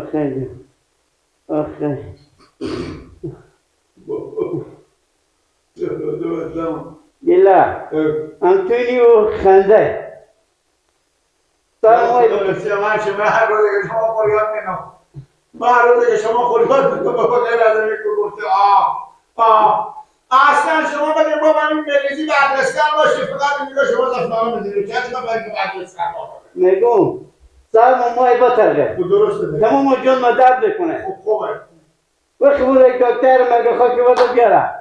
آخه آخه گلا انتونیو خنده من هر روزی که شما خوریات می‌کنم، من هر روزی که شما خوریات می‌کنم بابا غیر از این که گفته آه آه اصلا شما بگید بابا این مریضی بعد باشه فقط میگه شما زخم می‌زنید چه شما بگید بعد میگم سر مای بطرقه درسته تمام جان ما درد بکنه. خوب خوبه وقتی بود یک دکتر مگه خاکی باید بیاره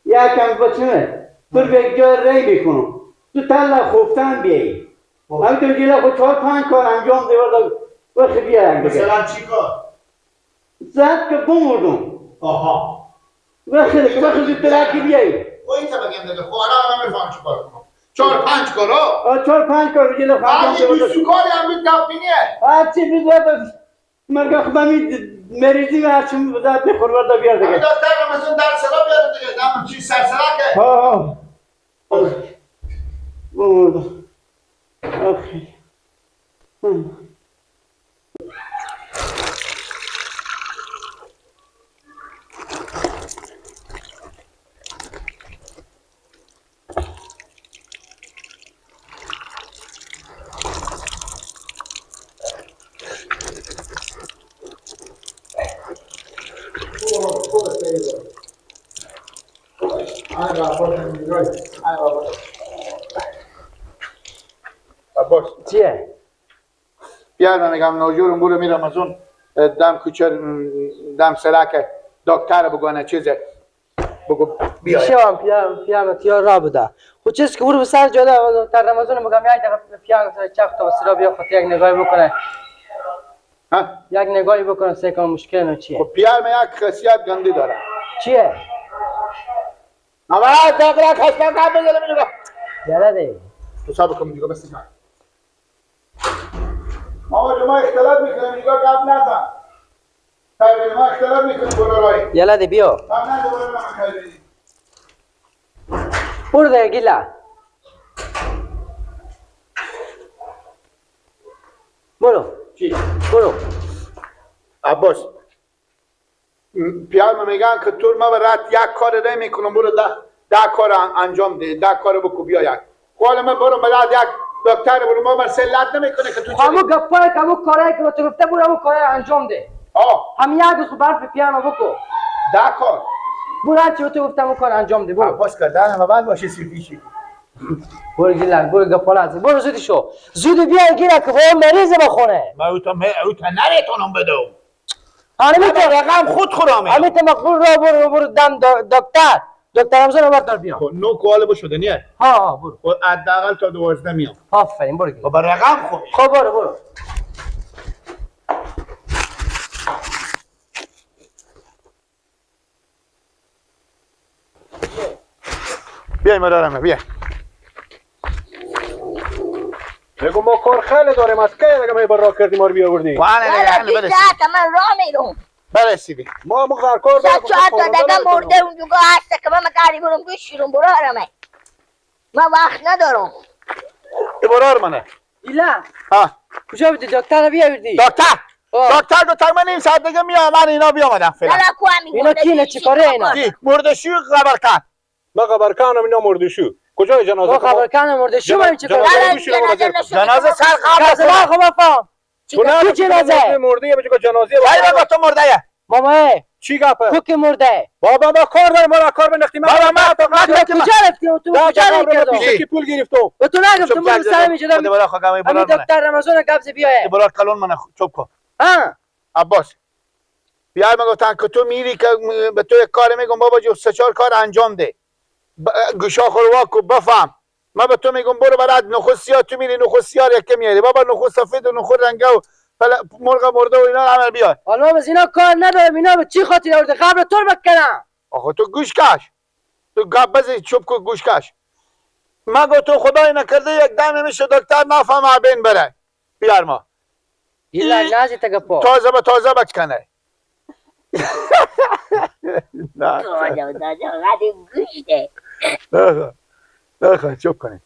یکم بچمه تو به یک جای ری میکنم تو تلا خوفتن بیایی همینطور گیره خود 4-5 کار انجام ده وقتی بیارم دیگه. مثلا چی کار؟ زد که بمردم. آها وقتی که وقتی زودتر که بیایی خب این تا بگم دیگه. خب الان من میفهم چی کار کنم. 4-5 کارا؟ 4-5 کار گیره خود انجام ده. بیسو کاری هم بید دفینیه هرچی بید مرگا خود مریضی هرچی درد میخور ورده بیار دیگه. دکتر رمضان در سرا بیاره دیگه. دم چی سرسرکه. ها ها بمردم. آخه عباس چیه؟ بیار من میگم نوجورم برو میرم از اون دم کوچر دم سرک دکتر بگونه چیزه بگو بیا. شوام پیام تیار را بوده خب چیز که برو به سر جاده دکتر رمضان بگم یک دقیقه پیام سر چخ تا سرا بیا خاطر یک نگاهی بکنه. ها؟ یک نگاهی بکنه سه کام مشکل نو چیه؟ خب پیام یک خاصیت گندی داره. چیه؟ اما دقیقه خاصیت قبل بزنم اینو. یالا ده. تو صبر کن دیگه بس دیگه. ما ما اختلاط میکنیم دیگه قبل نزن. خیلی ما اختلاط میکنیم برو رای. یالا ده بیا. قبل نزن برو من خیلی. برو ده گیلا. برو. چی؟ برو. عباس پیام میگن که تو ما برات یک کار نمیکنم برو ده کار انجام ده ده کار بکو بیا یک. قول من برو برات یک دکتر برو ما بر سلات نمیکنه که تو همو گپای که همو کارایی که تو گفته برو همو کارای انجام ده. آه هم یک روز برف پیام بکو. ده کار. برو هر چی تو گفتم اون کار انجام ده برو. عباس کردن هم بعد باشه سی برو گیلان برو گپالا برو زودی شو زودی بیا گیره که با مریض بخونه. من او تا نمیتونم بدم. آره میتونم رقم خود خورامه. همین تا مقبول رو برو برو دم دکتر دکتر رمضان وقت بیا. خب نو کوال شده نیه؟ ها ها برو. خب حداقل تا 12 میام. آفرین برو گیلان. خب رقم خب. خب برو برو. بیای مادرم بیا. بگو ما کار خیلی داریم از کی دیگه می بر راه کردیم ما رو بیاوردی. بله بله ساعت من راه میرم. برسیدی. ما مقدار کار داریم. 4 تا دیگه مرده اونجا هست که من کاری برم گوشیرم برارم. من وقت ندارم. برار منه. ایلا. ها. کجا بودی دکتر بیاوردی؟ دکتر. دکتر دکتر من نیم ساعت دیگه میام من اینا بیامدم فعلا. اینا کی چیکاره اینا؟ مرده شو خبر کن. ما خبرکانم اینا مرده شو. کجای جنازه؟ ما خبرکانم مرده شو من چیکار؟ جنازه سر قبر. جنازه خب فهم. چی جنازه؟ مرده یه بچه جنازه. وای بابا تو مرده یه. ماما چی گپه؟ تو که مرده. بابا ما کار داریم ما کار بنختیم. بابا ما تو کجا رفتی؟ تو کجا رفتی؟ کی پول گرفتم؟ به تو نگفتم من سر میشدم. همین دکتر رمضان قبض بیایه. برا کلون من چوب کن. ها عباس بیای من گفتن که تو میری که به تو یک کار میگم بابا جو 3-4 کار انجام ده. گوشا خوروا کو بفهم. من به تو میگم برو برات نخود سیاه تو میری نخود سیاه یکی میاری بابا نخود سفید و نخود رنگه و مرغ مرده و اینا عمل بیار. حالا از اینا کار ندارم اینا به چی خاطر آورده قبل تو بکنم. آخه تو گوش کش تو گپ بزن چوب کو گوش کش. من گفتم خدای نکرده یک دم میشه دکتر نفهمه بین بره بیار ما. ایلا نازی تگپو. تازه به تازه بکنه. نه گوش ده. نه چوب کنید.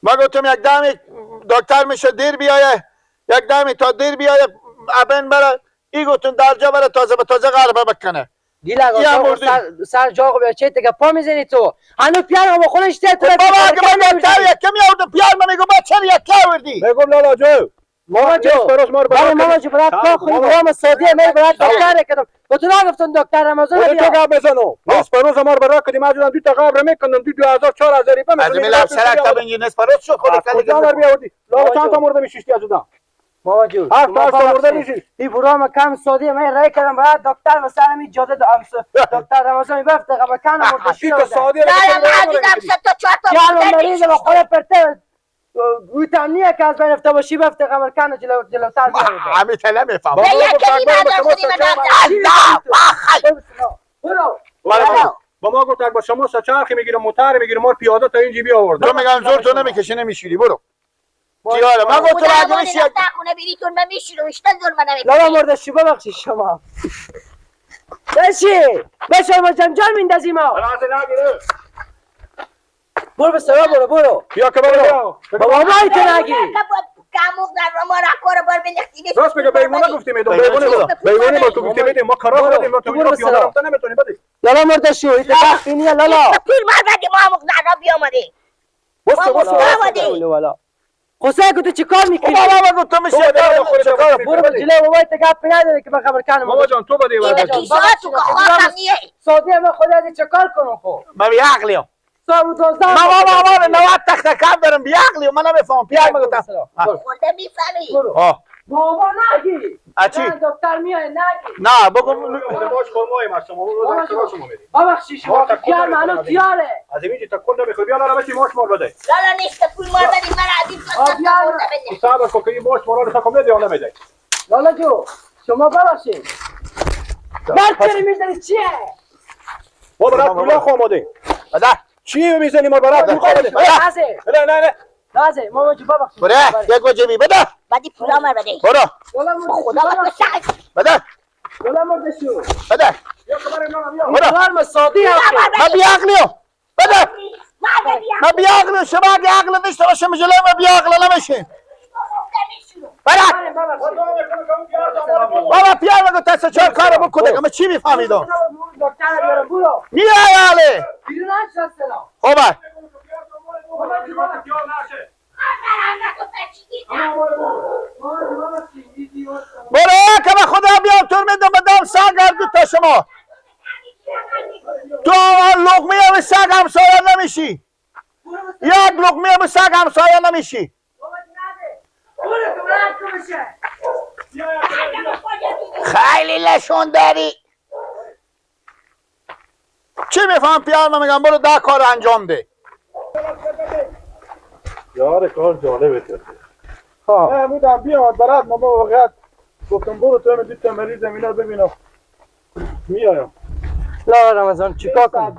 ما گفتم یک دم دکتر میشه دیر بیایه یک دمی تا دیر بیاید ابن بره ای گفتون درجا بره تازه به تازه غربه بکنه. دیل سر جا خو چه دیگه پا میزنی تو هنو پیار با خودش ته تو بابا اگه من دکتر یکم میآوردم پیار من میگم با چرا یکی آوردی؟ میگم لالا جو ماما جو بابا ماما جو برات پا خونی بابا سادیه من برات دکتر کردم با تو نگفتم دکتر رمضان بیا بیا تو گپ بزنو نصف روز ما رو برا کردیم از دو تا قبر میکندم دو 2000 4000 روپیه از این لب سرک تا بینجی نصف روز شد خود کجا بر بیاوردی لالا چند تا مرده میشیشتی از اونجا ماما جو هفت تا مرده میشی این برام کم سادیه من رای کردم برات دکتر و سرم این جاده دکتر رمضان بفته قبل کن مرده چی که سادیه لالا من دیدم سه تا چهار تا پیار مریض با خود پرته او تمنیه که از بین افته باشی بفته قبل کن جلو جلوتر همه تله میفهم نه یکی ندارم خودی من الله واخی برو با ما گفت با شما سه چرخی میگیرم موتر میگیرم ما پیاده تا اینجا بیاورد. تو میگم زور تو نمیکشی نمیشیری برو. تیاره من گفتم اگه میشی خونه بریتون من میشیرم اشتا زور من نمیکنم. لالا مرده شو ببخشید شما. بشی بشی ما جنجال میندازیم ما. برو به سرا برو برو. بیا که برو. بابا مای تو نگی. راست میگه بیمونه گفتیم ایدو بیمونه بیمونه با تو گفتیم ایدو ما قرار دادیم ما تو پیاده رفتن نمیتونی بدی. لالا مرده شو ایت بخینی لالا. پیر مر بدی ما هم نرا بیامدی. بس بس والا. خسای که تو چیکار میکنی؟ بابا گفتم میشه برو به جلو بابا ت گپ نداره که من خبر کنم. بابا جان تو بدی بابا تو که خواستم نیه. سادی من خدا از چیکار کنم خب؟ من بی عقلیم. صاحب 12 من بابا 90 تخت کم دارم بی عقلیم من نمیفهمم پیار میگفتم. خورده میفهمی. بابا نگی. اچی؟ دکتر میای نگی. نه بگو باش خرمای ما شما رو شما میدی. ببخشید شما پیار منو تیاره. از اینجا تا کل نمیخوای بیا لالا بچی ماش مال بده. لالا نیست پول مال بدی من از این تا صبر کن که این ماش مال رو کم نده یا نمیده. لالا جو شما ببخشید. برچری میزنی چیه؟ ما برات پولا آماده. بده. چی میزنی ما برات پول آماده. نه نه نه. نازه ماما جو ببخشید. برو یک وجبی بده. بدی پولا مال بده. برو. خدا بس بده. لالا مرده شو. بده. برو. من سادی هستم. من بی عقلیم. بده. من بی عقلیم. شما اگه عقل داشته باشم جلوی من بی عقل نمیشین. برو. بابا پیار بگو تا سه چهار کارو بکن دیگه من چی میفهمیدم؟ میای آله. خوبه. برو که به خدا بیام تو میدم بدم سگ هر دو تا شما تو لقمه به سگ همسایه نمیشی یک لقمه به سگ همسایه نمیشی خیلی لشون داری چی میفهم پیار من میگم برو 10 کار انجام ده. یار کار جالبه کرده. ها بودم بیاد برات ما واقعا گفتم برو تو دو تا مریض اینا ببینم میایم. لا رمضان چیکار کنم؟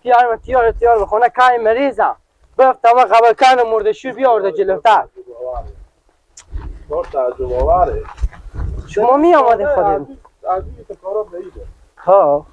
پیار تیار تیار بخونه کای مریضم. بفتم قبل کن مرده شور بیاورده جلوتر. کار تعجب آوره. شما می آمده خودت. از این کارا بعیده. ها.